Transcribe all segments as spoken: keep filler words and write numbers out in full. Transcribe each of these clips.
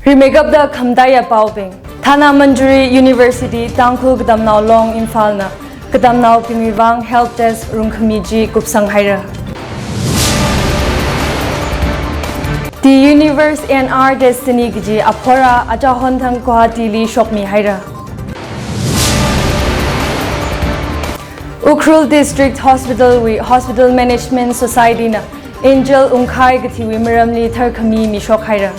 Rimeikapta khamataiya paobing. Dhanamanjuri University Tangkhul Katamnao Long Imphalna katamnaobingwui vang help desk rungkhami chi kupsang haira. The Universe and Our Destiny kaji aphora achahon thang Guwahatili shokmi haira. Ukhrul District Hospital wui Hospital Management Society na Angel Ungkhai kathiwui maramli tharkhami mishok haira.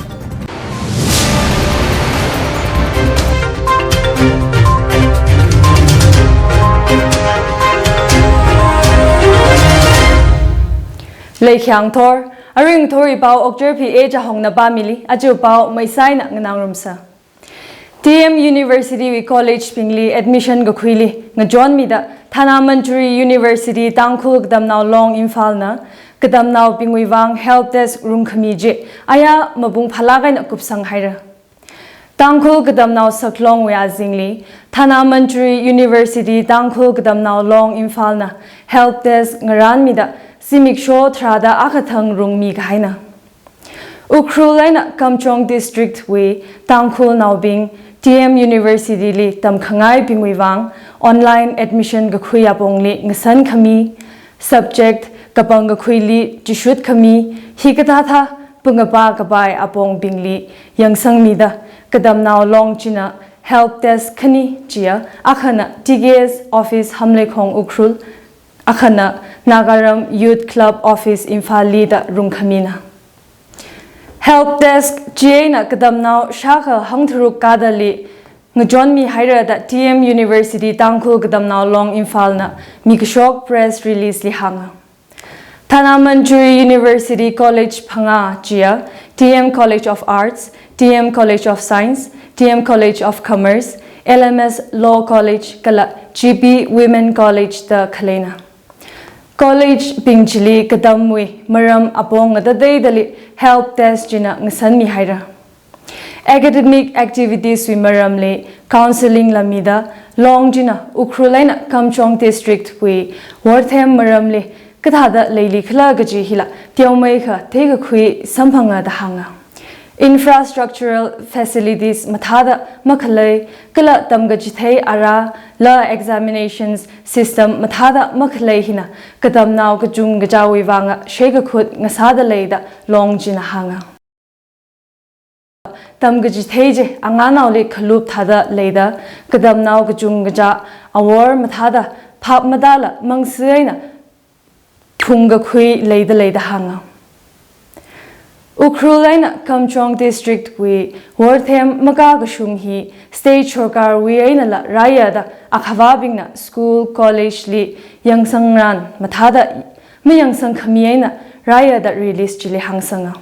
Leikhyang thor, aring thori pao Okchurphi A Chahongna pāmili, aja pao maisaina nganāngarumsa. T M University wui college bingli admission kakhuili ngachonmida Dhanamanjuri University Tangkhul Katamnao Long Imphalna katamnaobingwui vang help desk rungkhami chi aya mapung phalāk eina kupsang haira. Tangkhul katamnao saklongwui azingli Dhanamanjuri University Tangkhul Katamnao Long Imphalna help desk ngarānmida zimiksho tharāda akha thang rungmi kahaina. Ukhrul eina Kamjong District wui Tangkhulnaobing T M University li tamkhangaibingwui vang online admission kakhui apongli ngasankhami, subject kapang kakhuili chishut khami, hikathāthā pungapa kapai apongbingli yangsangmida katamnao long china help desk khani chiya akhana T K S office Hamleikhong Ukhrul, akhana Nagaram Youth Club office Imphalli da rungkhamina. Help desk chieina katamnao shākha hangtharuk kadali ngachonmi haira da T M University Tangkhul Katamnao Long Imphalna mikashok press release li hānga. Dhanamanjuri University College phangā chiya T M College of Arts, T M College of Science, T M College of Commerce, L M S Law College kala G P Women College da khaleina. College bing chili katamwui maram apong ngatateidali help desk china ngasanmi haira. Academic activities wui maramli counseling la mida long china Ukhrul eina Kamjong District wui worthem maramli kathāda leili khala kaji hila teomeikha theikakhui samphanga da hānga. Infrastructural facilities mathāda makhalei kala tamkachithei ara la examinations system mathāda makhalei hina katamnao kachungkachāwui vanga sheikakhut ngasāda leida long china hānga. Tamkachithei chi anganaoli khalup thāda leida katamnao kachungkachā awor mathāda phap matāla mangsi eina thungkakhui leida leida hānga. Ukhrul eina Kamjong District wui worthem makakashung hi state sorkarwui einala rāyada akhavābingna school, college li yangsangran mathāda mayangsangkhami eina rāyada release chili hāngsanga.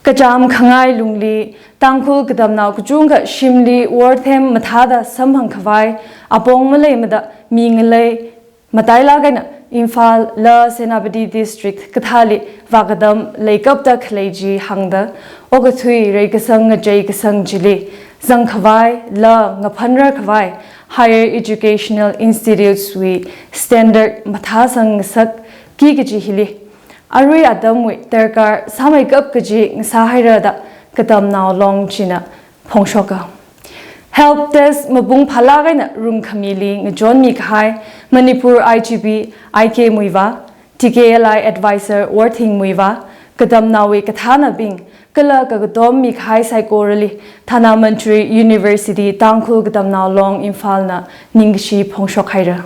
Kachām khangai lungli Tangkhul katamnao kachungkha shimli worthem mathāda samphang khavai apong maleimada mi ngalei matailāk eina Imphal la Senapati District kathāli vākatam leikapta khalei chi hāngda okathui reikasang ngacheikasang chili zangkhavai la ngaphanrar khavai higher educational institutes wui standard mathāsang ngasakki kaji hili arui atamwui darkar sāmeikap kaji ngasā haira da katamnao long china phongshoka. Help desk mapung phalāk eina rungkhamili ngachonmi kahai Manipur I G P I K Muivah, T K L I advisor Worthing Muivah, katamnaowui kathānabing kala kakatom mi kahai saikorali Dhanamanjuri University Tangkhul Katamnao Long Imphalna ningkashi phongshok haira.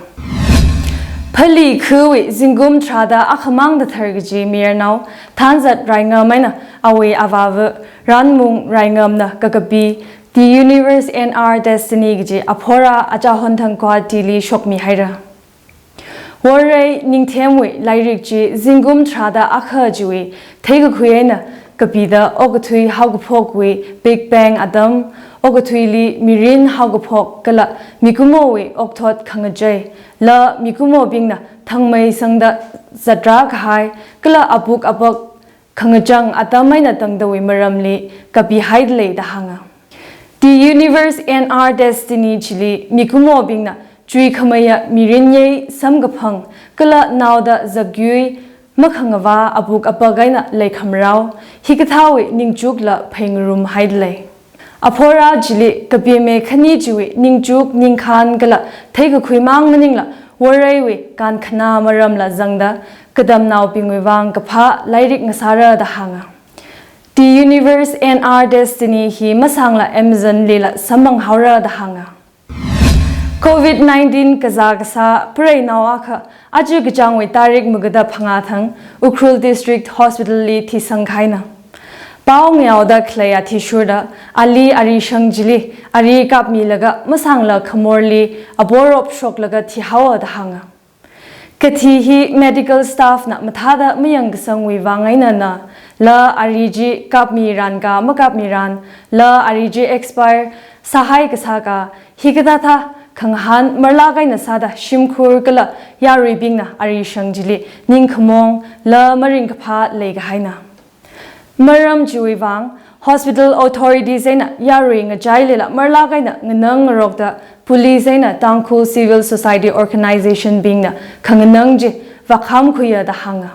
Phalee khawui zingkum tharāda akhamang da tharkaji mayarnao Thanzat Raingam eina awui avāva Ranmung Raingamna kakapi The Universe and Our Destiny kaji aphora achahon thang Guwahatili shokmi haira. Worrei ningthemwui lairik chi zingkum tharāda akha chiwui theikakhui eina kapida okathui haokaphokwui Big Bang atam, okathuili mirin haokaphok kala mikumowui okthot khangachei, la mikumobingna thangmei sangda zatrā kahai, kala apuk apak khangachang atam eina tangdawui maramli kapihaida lei da hānga. The Universe and Our Destiny chili mikumobingna chuikhameiya mirin yei samkaphang kala naoda zakyui makhangavā apuk apak eina leikhamarao, hikathāwui ningchukla pheingarum haida lei. Aphora chili kapime khani chiwui ningchuk ningkhān kala theikakhui mang maningla Varewui kankhanā maramla zangda katamnaobingwui vang kaphā lairik ngasāra da hānga. The Universe and Our Destiny hi masāngla Amazon lila samphang haora da hānga. Covid nineteen kazā kasā preinao akha aja kachāngwui tarik magada phangā thang Ukhrul District Hospital li thisang kahaina. Pao ngayaoda khalei athishurda ali arishang chili ari kapmilaga masāngla khamorli aporop shoklaga thihaowa da hānga. Kathi hi medical staff na mathāda mayangkasangwui vang einana, la ari chi kapmiranka makapmiran, la ari chi expire sāhai kasāka, hikathāthā khangahān marlak eina sāda shimkhur kala yaruibingna arishang chili ningkhamong la maringkaphā leikahaina. Maram chiwui vang, hospital authorities eina yarui ngachailila marlak eina nganang ngarokta police eina Tangkhul Civil Society Organization bingna khanganang chi vākhamkhuiya da hānga.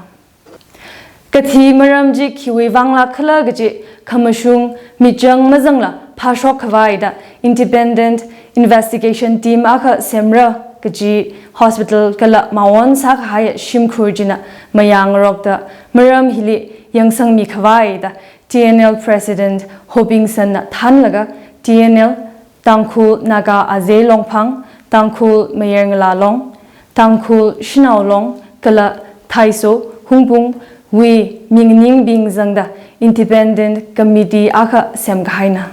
Kathi maram chi khiwui vangla khala kaji khamashung michang mazangla phāshok khavai da independent investigation team akha semra kaji hospital kala maon sākahai shimkhur china mayang ngarokta maram hili yangsangmi khavai da T N L President Hopingson na thānlaga T N L, Tangkhul Naga Aze Longphang, Tangkhul Mayar Ngala Long, Tangkhul Shanao Long, kala Thaiso Hungpung wui minganingbing zangda independent committee akha semkahaina.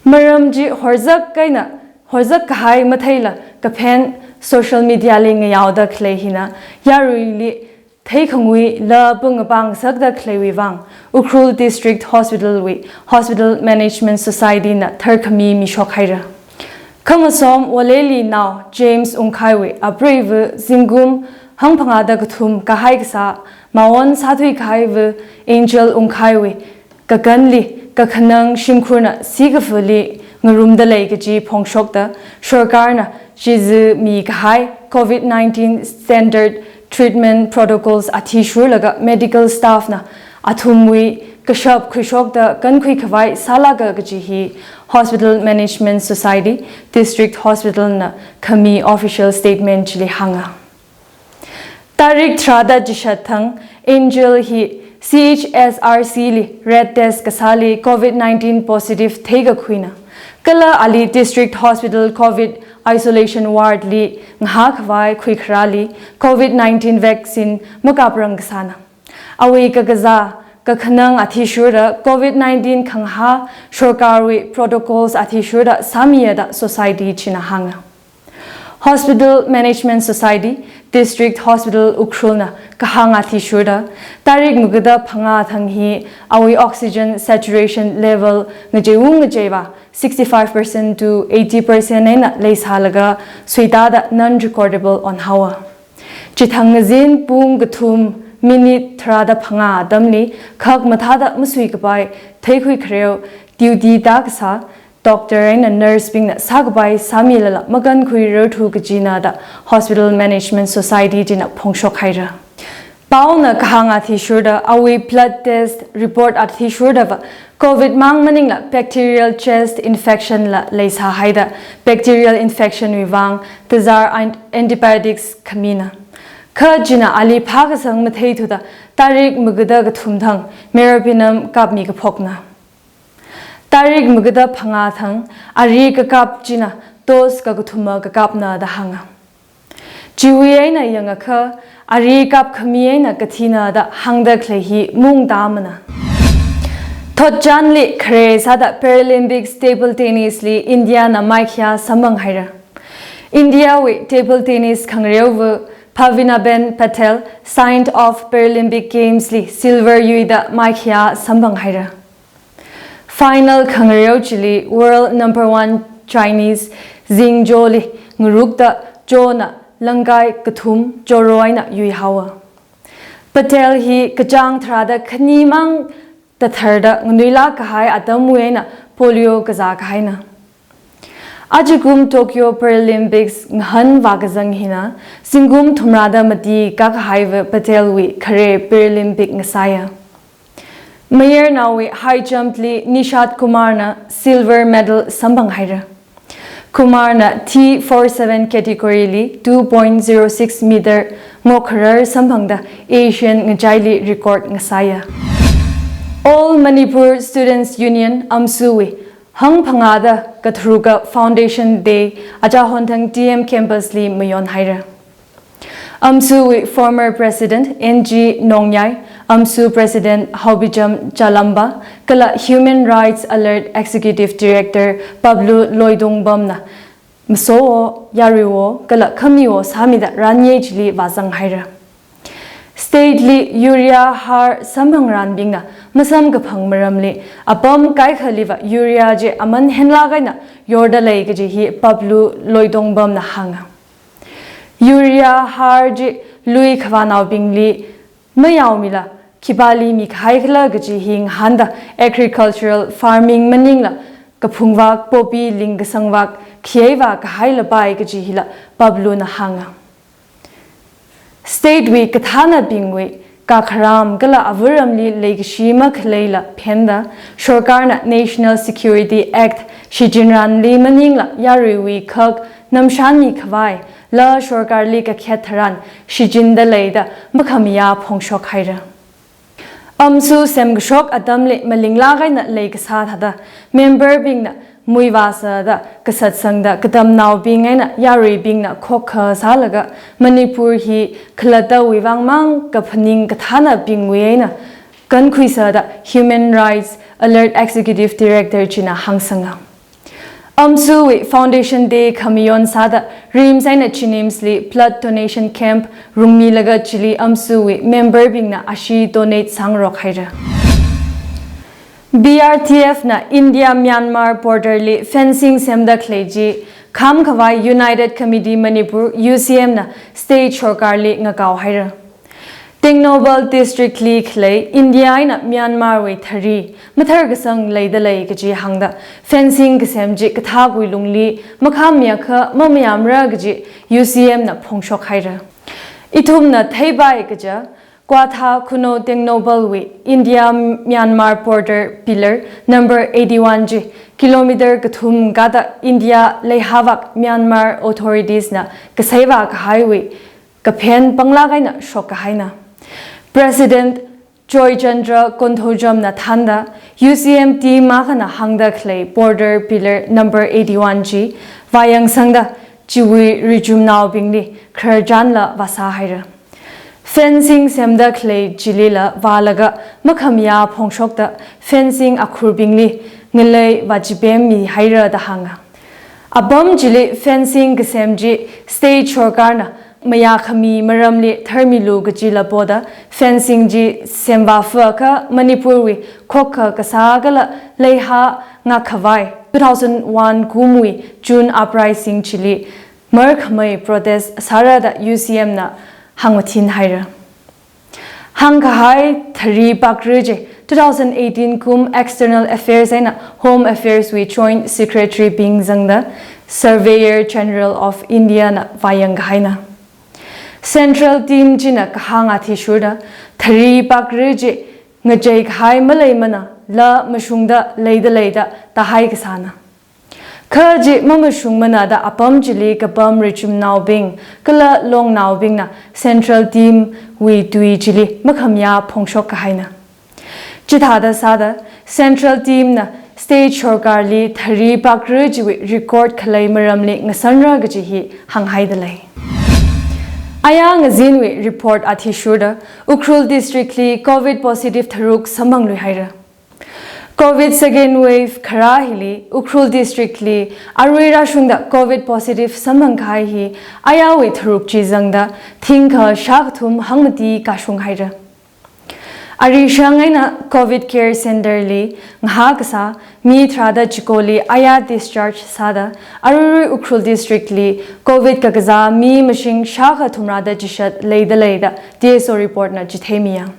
Maram chi horzak eina horzak kahai matheila kaphen social media li ngayaoda khalei hina yaruili theikhangui la pungapang sakda khaleiwui vang Ukhrul District Hospital wui Hospital Management Society na tharkhami mishok haira. Khamasom Waleli nao James Ungkhaiwui apreiva zingkum hangphangāda kathum kahai kasā maon sāthui kahaiva Angel Ungkhaiwui kakanli kakhanang shimkhurna sikafali ngarumda lei kaji phongshokta, sorkarna chizumi kahai Covid nineteen standard treatment protocols athishurlaga medical staff na athumwui kashap khuishokta kankhui khavai sālaka kaji hi Hospital Management Society District Hospital na khami official statement chili hānga. Tarik tharāda chishat thang Angel hi C H S R C li red test kasāli Covid nineteen positive theikakhuina. Kala ali District Hospital Covid Isolation Ward li ngahā khavai khuikharāli Covid nineteen vaccine makaprang kasāna. Awui kakazā kakhanang athishurda Covid nineteen khangahā sorkarwui protocols athishurda sāmiya da society china hānga. Hospital Management Society, District Hospital Ukhrul na kahāng athishurda, tarik magada phangā thang hi awui oxygen saturation level ngacheiwung ngacheiva sixty-five percent to eighty percent eina leisālaga suitāda non-recordable onhaowa. Chithang ngazin pung kathum minute tharāda phangā atamli khak mathāda masui kapai theikhui khareo duty tākasā doctor eina nurse bingna sākapai sāmilala makankhui rarthu kajina da Hospital Management Society china phongshok haira. Paona kahāng athishurda awui blood test report athishurdava Covid mang maningla bacterial chest infection la leisā haida bacterial infection wui vang tazar an-, antibiotics khamina. Kha china ali phākasang matheithuda tarik magada kathum thang meropenem kapmi kaphokna. Tarik magada phangā thang ari kakap china dose kakathuma kakapna da hānga. Chiwui eina yangakha ari kapkhami eina kathina da hāngda khalei hi mungtāmana. Thotchanli khare sāda Paralympics table tennis li India na maikhayā samphang haira. India wui table tennis khangareova Bhavinaben Patel, Saint of Paralympic Games li silver yuida maikhayā samphang haira. Final khangareo chili world number one Chinese Zheng Zhou li ngarukta Zhou na langkai kathum choro eina yuihaowa. Patel hi kachāng tharāda khani mang tatharda nganuilak kahai atamwui eina polio kazā kahaina. Ajakum Tokyo Paralympics ngahān vākazang hina, zingkum thumrada mati kakahaiva Patel wui khare Paralympic ngasāya. Mayarnaowui high jump li Nishat Kumar na silver medal samphang haira. Kumar na T four seven category li two point zero six meter ngokharar samphangda Asian ngachaili record ngasāya. All Manipur Students Union, AMSU wui hangphangāda katharuka Foundation Day aja Honthang T M campus li mayon haira. AMSU wui former President N G Nongyai, AMSU President Haobicham Chalamba, kala Human Rights Alert Executive Director Pablo Loidongbam na masowo, yaruiwo, kala khamiwo sāmida ranye chili vāzang haira. State li urea har samphangranbingna masamkaphang maramli, apam kaikhaliva urea chi aman henlāk eina yorda lei kaji hi Pablo Loidongbam na hānga. Urea har chi lui khavānaobingli mayaomila khipāli mikahai khala kaji hi ngahānda agricultural farming maningla kaphungvak, poppy, lingkasangvak, khayei vākahai lapai kaji hila Pablo na hānga. State wui kathānabingwui kakharam kala avāramli leikashi makhaleila phenda, sorkarna National Security Act shichinranli maningla yaruiwui khak namshanmi khavai, la sorkarli kakhet tharan shichinda leida makhamayā phongshok haira. AMSU semkashok atamli malinglāk eina leikasā thāda, member bingna muivāsāda, kasatsangda, katamnaobing eina yaruibingna khokkha sālaga, Manipur hi khalattawui vangmang kaphaning kathānabingwui eina kankhuisāda Human Rights Alert Executive Director china hāngsanga. AMSU wui Foundation Day khamayon sāda RIMS eina JNIMS li blood donation camp rungmilaga chili AMSU wui member bingna ashee donate sāngarok haira. B R T F na India Myanmar border li fencing semda khalei chi kham khavai United Committee Manipur, U C M na state sorkarli ngakao haira. Tengnoupal district li khalei India eina Myanmar wui thari mathar kasang leida lei kaji hāngda, fencing kasem chi kathākwui lungli makhamayākha mamayāmara kaji U C M na phongshok haira. Ithumna theipai kaja, Kwatha Khunou Tengnoupal wui India Myanmar border pillar number eighty-one chi kilometer kathum kāda India leihāvak Myanmar authorities na kasei vākahaiwui kaphen panglāk eina shokkahaina. President Joy Chandra Konthoujam na thānda, U C M team akhana hāngda khalei border pillar number eighty-one chi vāyangsangda, chiwui richumnaobingli khararchanla vāsā haira. Fencing semda khalei chilila vālaga makhamayā phongshokta fencing akhurbingli ngalei vāchipemmi haira da hānga. Apam chili fencing kasem chi state sorkarna mayākhami maramli tharmilu kajila poda fencing chi semvāpha kha Manipur wui khokkha kasā kala leihā ngakhavai two thousand one kumwui June uprising chili markhamei protest sāra da U C M na hāngmathin haira. Hāngkahai thari pakri chi two thousand eighteen kum External Affairs eina Home Affairs wui Joint Secretary bing zangda Surveyor General of India na vāyangkahaina. Central team china kahāng athishurda thari pakri chi ngacheikahai maleimana, la mashungda leida leida tahai kasāna. Kha chi mamashungmana da apam chili kapam richumnaobing kala longnaobingna Central team wui tui chili makhamayā phongshokkahaina. Chithāda sāda Central team na state sorkarli thari pakri chiwui record khalei maramli ngasanra kaji hi hānghaida lei. Aya ngazinwui report athishurda Ukhrul district li covid positive tharuk samphanglui haira. Covid second wave kharā hili Ukhrul district li arui rāshungda covid positive samphangkahai hi ayāwui tharuk chi zangda thingkha shākathum hangmati kashung haira. Arishang eina covid care center li ngahā kasā mi tharāda chikoli aya discharge sāda, aruirui Ukhrul district li covid kakazā mi mashing shākha thumrāda chishat leida leida T S O report na chitheimiya.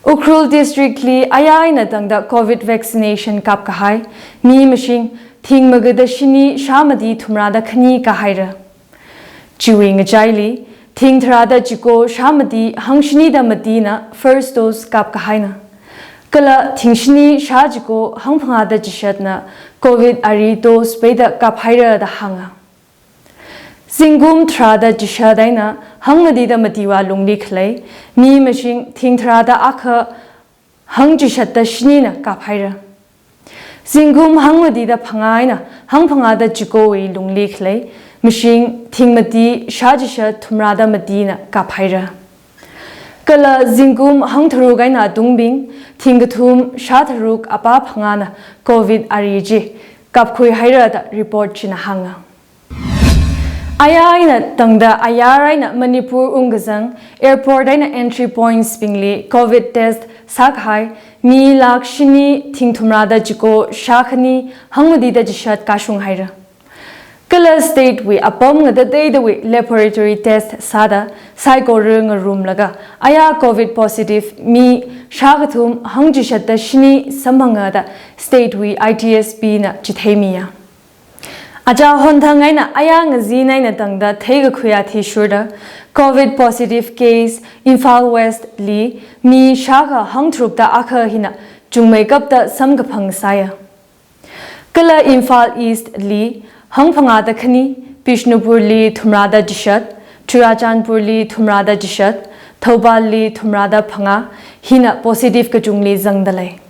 Ukhrul district li aya eina tangda covid vaccination kapkahai mi mashing thing magada shini shā mati thumrāda khani kāhaira. Chiwui ngachaili, thing tharāda chiko shā mati hangshini da matina first dose kāpkahaina. Kala thing shini shā chiko hangphangāda chishatna Covid ari dose peida kāphaira da hānga. Zingkum tharāda chishat eina hangmatida matiwui lungli khalei mi mashing thing tharāda akha hangchishatta shinina kāphaira. Zingkum hangmatida phangā eina hangphangāda chikowui lungli khalei mashing thing mati shā chishat thumrāda matina kāphaira. Kala zingkum hangtharuk eina atungbing thing kathum shā tharuk apā phangāna Covid ari chi kāpkhuihaira da report china hānga. Ayar eina tangda ayar eina Manipur ungkazang airport eina entry points bingli Covid test sākahai mi lakh shini thing thumrāda chiko shā khani hangmatida chishat kāshunghaira. Kala state wui apam ngatateidawui laboratory test sāda saikora ngarumlaga ayar Covid positive mi shā kathum hangchishatta shini samphanga da state wui I T S P na chitheimiya. Achā honthang eina ayar ngazin eina tangda theikakhui athishurda Covid positive case Imphal West li mi shākha hangtharukda akha hina chungmeikapta samkaphang sāya. Kala Imphal East li hangphangāda khani, Bishnupur li thumrāda chishat, Churachandpur li thumrāda chishat, Thoubal li thumrāda phangā hina positive kachungli zangda lei.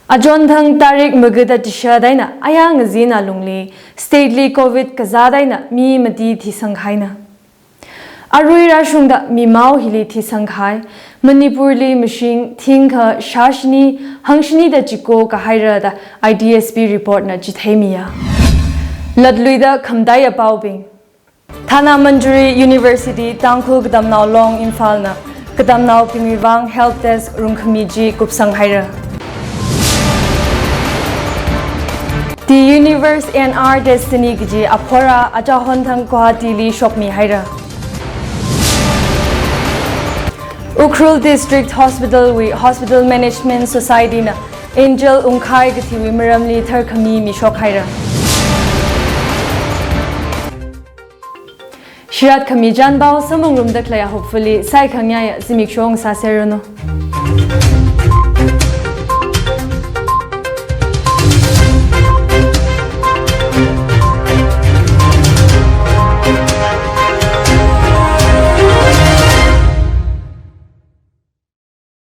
Achonthang tarik magada chishat eina ayar ngazin alungli state li Covid kazāt eina mi mati thisangkahaina. Arui rāshungda mimao hili thisangkahai Manipur li mashing thingkha shā shini hangshinida chiko kāhaira da I T S P report na chitheimiya. Latluida khamataiya paobing. Dhanamanjuri University Tangkhul Katamnao Long Imphal na katamnaobingwui vang help desk rungkhami chi kupsanghaira. The Universe and Our Destiny kaji aphora achā honthang Guwahati li shokmihaira. Ukhrul District Hospital wui Hospital Management Society na Angel Ungkhai kathiwui maramli tharkhami mishokhaira. Shirat khami chānpao samphang ngarumda khaleiya, hopefully saikhangayā zimiksho sāserranu.